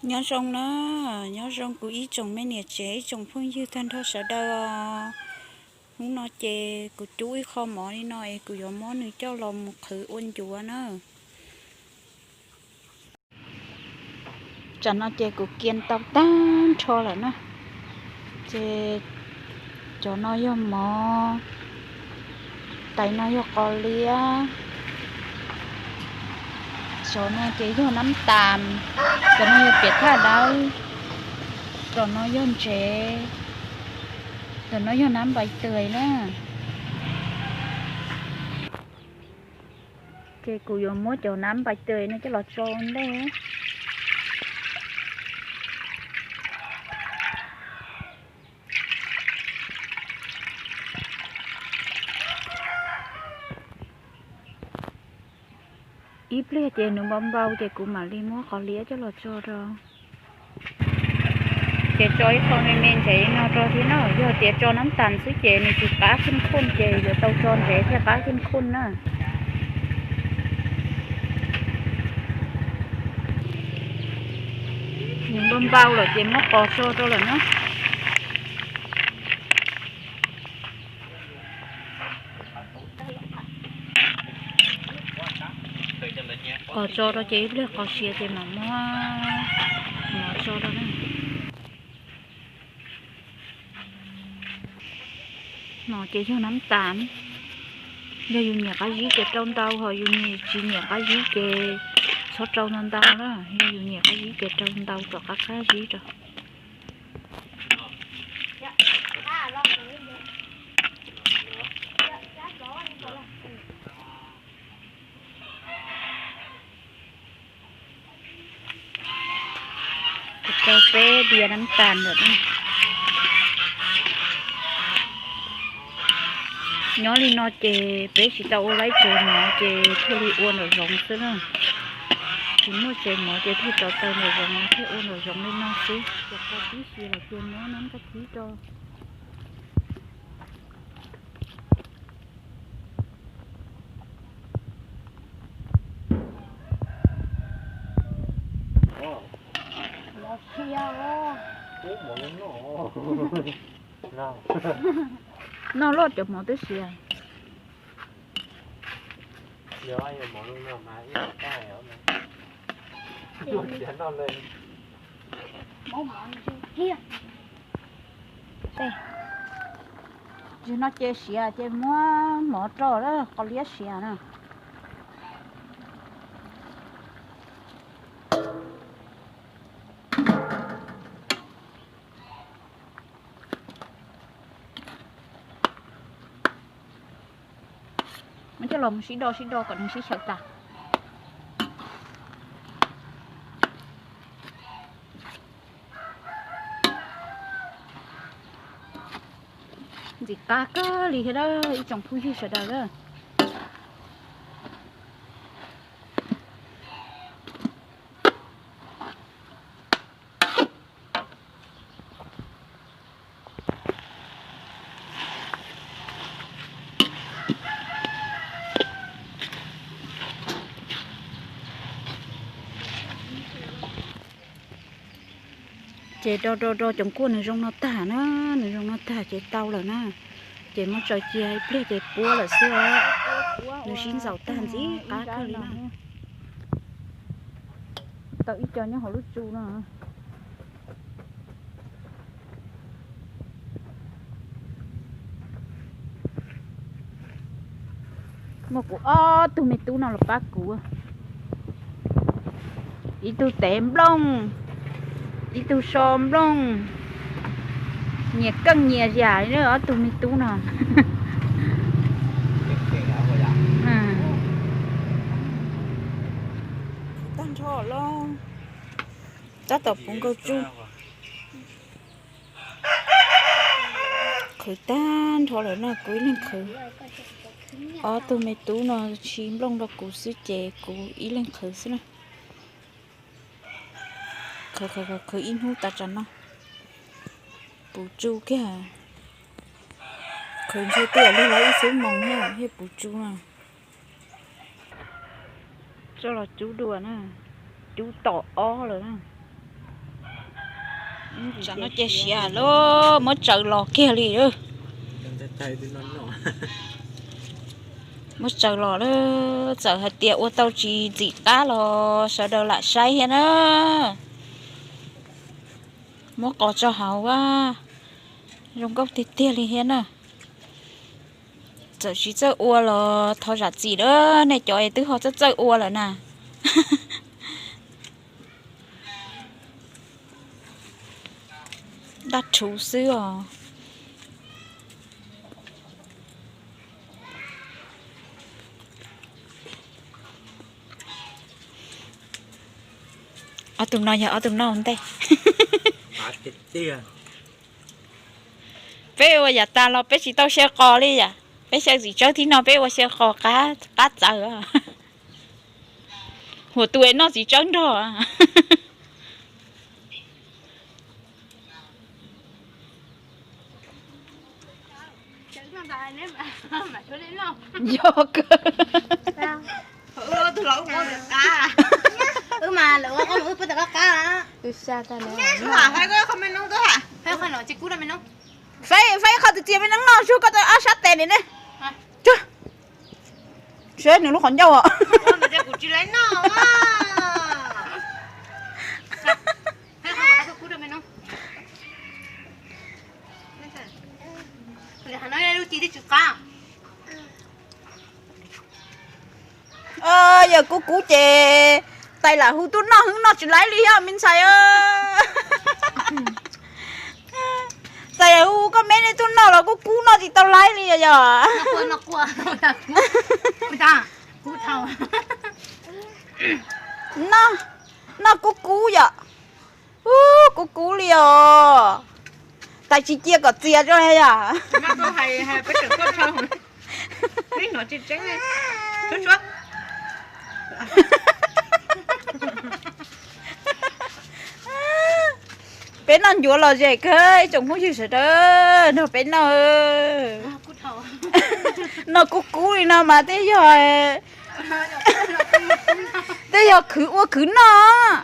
Nyob zoo na, nyob zoo kuv ib tsoom me niam tsev ib tsoom phooj ywg tag nrho sawv daws os. Hnub no ces kuv cub ib qho mov li no es kuv yuav muab nws coj los mus qhwv ua ncuav na. Tsam no ces kuv kiag tau tag nrho lawm na. Ces cov no yog mov, tais no yog qos liab, cov no ces yog nab tas, cov no yog piam thaj dawb, cov no yog ntsev, cov no yog nab npais tws na. Ces kuv yuav muab cov nab npais tws no coj los tso ntej. Ib pliag ces nws npau npau ces kuv mam li muab qos liab coj los tso rau. Ces tso ib qho me me ntsev no rau thiab na, yog tias tso nab tas xwb ces nws tsis qab kheej khuj ces yuav tau tso ntsev thiaj qab kheej khuj na. Nws npau npau lawm ces muab qos tso rau lawm na. Qos tso rau ces ib pliag qos siav ces mam muab mov tso rau na. No ces yog nab tas, yog yus nyiam qab zib ces rau ntau, ho yus tsis nyiam qab zib ces txhob rau ntau ntau na, yog yus nyiam qab zib ces rau ntau kom qab qab zib rau. Kuv rau peb diav nab tas lawm. Nyob li no ces peb tsis tau ua laib tsev mov ces thiaj li ua nraum zoov xwb na. Tsis muaj tsev mov ces thiaj rov taw nraum zoov no thiaj ua nraum zoov li no xwb. Ces qhov tib si los ces muab nab kab tib rau. Noj loj cov mov twb siav. Tsis no ces siav ces muab mov rau, qos liab siav na. Muab coj los mus sib do sib do kom nws sib xyaw tas. Ntxim qab kawg li thiab ib tsoom phooj ywg sawv daws. Ces do do do cov nkuaj nws zoo no tag na, nws zoo no tag ces tau lawm na. Ces muab tso cia ib pliag ces puab lawm xwb os. Nws sib ntxaus tag ntxim qab kawg li na. Tau ib co nyob hauv lub tsu no. Muaj kuv ob tug me tub no los pab kuv. Ib tug tev nplooj, ib tug so nplooj, nyias keej nyias yam li ob tug me tub no. Tag nrho los tab tom puv nkaus tsuj. Qhwv tag nrho lawm no kuv ib leeg qhwv. Ob tug me tub no tsis nplooj rau kuv xwb ces kuv ib leeg qhwv xwb na. Qhwv qhwv qhwv ib hnub tas tsam no puv tsuj kiag. Qhwv ntshai tiag li los ib xuab moos thiab thiaj puv tsuj na. Tso los cub dua na, cub tom ob lawm na. Tsam no ces siav lawm, muab tsaws los kiag li lawm. Muab tsaws los lawm, txawm hais tias ua tau tsis ntxim qab los sawv daws lam saib thiab na. Muab qos tso hauv a, zoo nkauj tiag tiag li thiab na. Txawm tsis txawj ua los thov zam txim lawm, nej cov es twb ho txawj txawj ua lawm na. Dab rhuv xwb os. Ob tug no yog ob tug noj ntej. Peb ua yav tas los peb tsis tau xyaw qos li yam, peb xyaw txiv tsawb thib no peb ua xyaw qos qab txawv. Huam tus es noj txiv tsawb nrog. Yog kawg. Wb mas lawv ua qab mus wb pub tau qab qab. Faib, faib qhov twg txias me neeb no, sub koj tau ob sab tes li ne. Saib nws lub qhov ncauj os. Yog kub kub ces tais lam hu tuaj noj hwv noj tsis laib li thiab me ntxhais. Tais lam hu koj me nej tuaj noj los kub kub noj tsis tau laib li yog. Noj, noj kub kub yom. Ub, kub kub li os. Tais tsis cia kom txias tso yom. Peb noj ncuav los ze kawg ib tsoom phooj ywg sawv daws nrog peb noj. Noj kub kub li no mas tej yog, tej yog khwv ua khwv noj.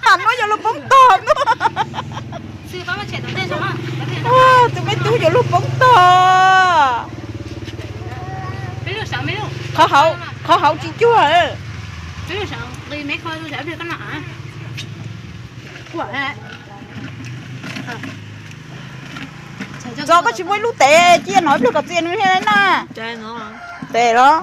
Hnub yuav luag poob tog. Tus me tub yuav luag poob tog. Qhov hauv tsis cuag. Txo koj tsis muaj ib lub tes cia no ib pliag kom txias nws thiaj na. Tes los.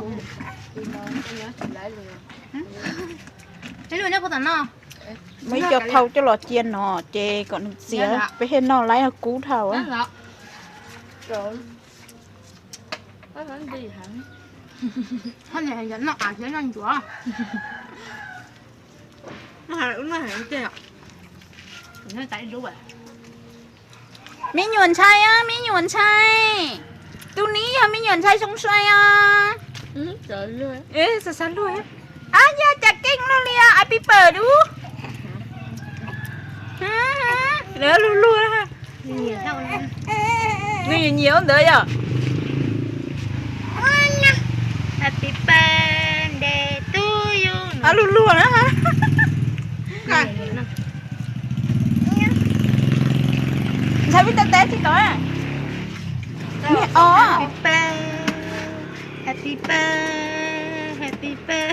Muaj ib co thau coj los cia no ces kom nws txias peb thiaj noj laib kub dhau. Me nyuam ntshai os, me nyuam ntshai. Tus ni yog me nyuam ntshai zoo sai os. Xav xav luag. Ab, yog cas keej luaj li os, ai pib pawm dub. Lawv luag luag. Nws nyiam ntawd yom. Happy birthday to you. Luag luag na. Ntxhais vib tes tes tsis tau. Happy birthday, happy birthday, happy birthday.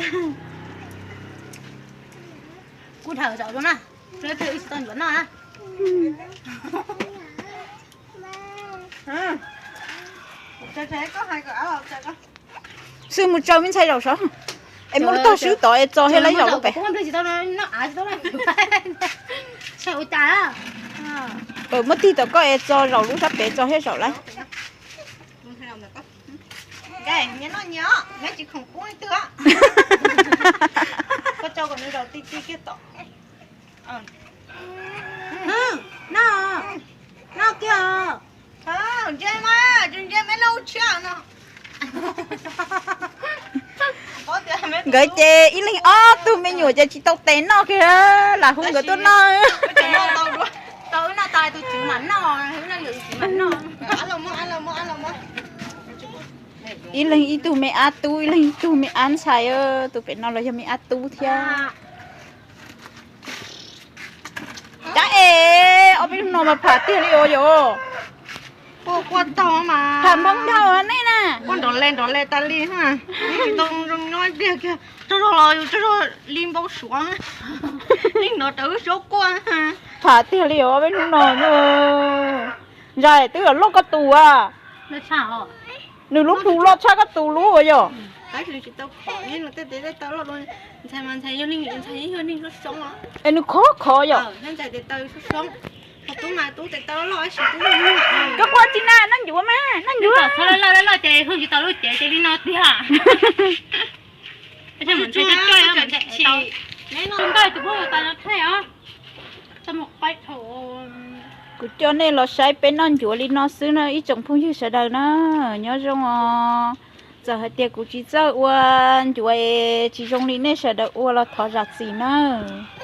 Kub dhawm zaum zoo na, ib tsis tau ncuav noj na. Xwb mus tsaws me ntxhais zaum saud. Es muab tog swb tod es txo thiab laib zaum lub pem. Muab tig tom koj es txo zaum lub sab pem txo thiab zaum laib. Nyob tsis khoom kub leej twg. Koj tso kom nws zaum ti ti kiag tom. Noj, noj kiag. Ntse mas, ntse me noj tshiab no. Paub tias me Nkawd ces ib leeg ob tug me nyuam ces tsis tau tes noj kiag, lam hu nkawd tuaj noj. Ib leeg ib tug me ab tub, ib leeg ib tug me ab ntxhais, tus pem no los yog me ab tub thiab. Cab es ob peb hnub no mas pham tiag li os yom. Pham npoo dhau nej na. Nrov le nrov le tas li, tsis tau zoo nyob pliag kiag, tsaug zog los yus tsaug zog li npau suav, li nrov rawv xyov quaj. Pham tiag li os ob peb hnub no. Ntsais twb yog loj koj tus a. Nws lub plhu loj tshaj koj tus lub yom. Es nws khov khov yom. Koj quaj tsis na, noj ncuav mas, noj ncuav. Loj loj ces hu tsis tau lub cev ces li no tiag. Nkauj tus phooj ywg tas no thiab os. Kuv coj nej los saib peb noj ncuav li no xwb na ib tsoom phooj ywg sawv daws na. Nyob zoo os. Txawm hais tias kuv tsis txawj ua ncuav es tsis zoo li nej sawv daws ua los thov zam txim nawb.